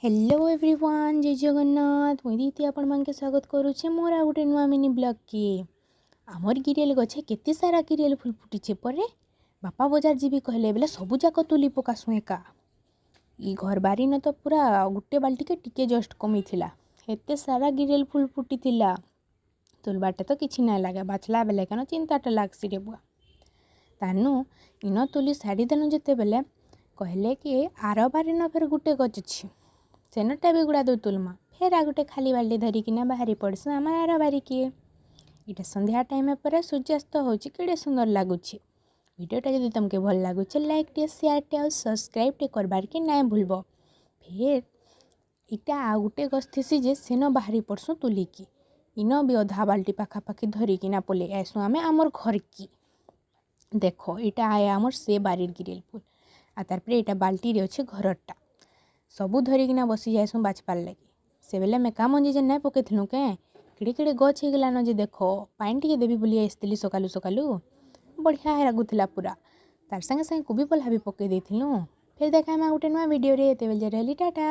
Hello everyone, ଜୟ ଜଗନ୍ନାଥ। ମୁଇଁ ଦିତି ଆପଣମାନଙ୍କୁ ସ୍ୱାଗତ କରୁଛେ ମୋର ଆଉ ଗୋଟେ ନୂଆ ମିନି ବ୍ଲଗ୍କେ। ଆମର ଗିରେଲ ଗଛେ କେତେ ସାରା ଗିରେଲ ଫୁଲ ଫୁଟିଛେ ପରେ। ବାପା ବଜାର ଯିବି କହିଲେ ବେଲେ ସବୁ ଯାକ ତୁଲି ପକାସୁଁ ଏକା। ଇ ଘର ବାରିନ ତ ପୁରା ଗୋଟେ ବାଲ୍ଟିକେ ଟିକେ ଜଷ୍ଟ କମିଥିଲା, ଏତେ ସାରା ଗିରେଲ ଫୁଲ ଫୁଟିଥିଲା। ତୁଲବାରଟା ତ କିଛି ନାଇଁ ଲାଗେ, ବାଛଲା ବେଲେ କେନ ଚିନ୍ତାଟା ଲାଗ୍ସି ରେ ବୁଆ। ତାନୁ ଇନ ତୁଲି ସାରିଦେଲୁ ଯେତେବେଲେ କହିଲେ କି ଆର ବାରିନ ଫେର୍ ଗୁଟେ ଗଛ ଅଛି, ସେନଟା ବି ଗୁଡ଼ା ଦଉ ତୁଲମା। ଫେର୍ ଆଉ ଗୋଟେ ଖାଲି ବାଲ୍ଟି ଧରିକିନା ବାହାରି ପଡ଼୍ସୁଁ ଆମର ଆର ବାରିକେ। ଏଇଟା ସନ୍ଧ୍ୟା ଟାଇମ୍ ପରେ ସୂର୍ଯ୍ୟାସ୍ତ ହେଉଛି, କେଡ଼େ ସୁନ୍ଦର ଲାଗୁଛି। ଭିଡ଼ିଓଟା ଯଦି ତମକେ ଭଲ ଲାଗୁଛେ, ଲାଇକ୍ ଟେ, ସେୟାର ଟେ ଆଉ ସବସ୍କ୍ରାଇବ୍ ଟେ କରବାର୍ କେ ନାଇଁ ଭୁଲବ। ଫେର୍ ଇଟା ଆଉ ଗୋଟେ ଗଛ ଥିସି ଯେ ସେନ ବାହାରି ପଡ଼୍ସୁଁ ତୁଲିକି। ଇନ ବି ଅଧା ବାଲ୍ଟି ପାଖାପାଖି ଧରିକିନା ପଲେଇ ଆଏସୁଁ ଆମେ ଆମର୍ ଘରକି। ଦେଖ, ଏଇଟା ଆଏ ଆମର୍ ସେ ବାରିର୍ ଗିରେଲ ଫୁଲ, ଆଉ ତାରପରେ ଏଇଟା ବାଲ୍ଟିରେ ଅଛେ ଘରରଟା। ସବୁ ଧରିକିନା ବସି ଯାଏସୁଁ ବାଛବାର୍ ଲାଗି। ସେବେଲେ ମେକା ମଞ୍ଜି ଯେନ୍ ନାଇଁ ପକେଇଥିଲୁ କେଁ, କେଡ଼େ କେଡ଼େ ଗଛ ହେଇଗଲାନ ଯେ। ଦେଖ, ପାଏନ୍ ଟିକେ ଦେବି ବୋଲି ଆସିଥିଲି ସକାଲୁ ସକାଲୁ, ବଢ଼ିଆ ଲାଗୁଥିଲା ପୁରା। ତାର୍ ସାଙ୍ଗେ ସାଙ୍ଗେ କୋବି ପଲ୍ହା ବି ପକେଇ ଦେଇଥିଲୁ। ଫେର୍ ଦେଖାହେମା ଗୋଟେ ନୂଆ ଭିଡ଼ିଓରେ, ଏତେବେଲେ ରହିଲି, ଟାଟା।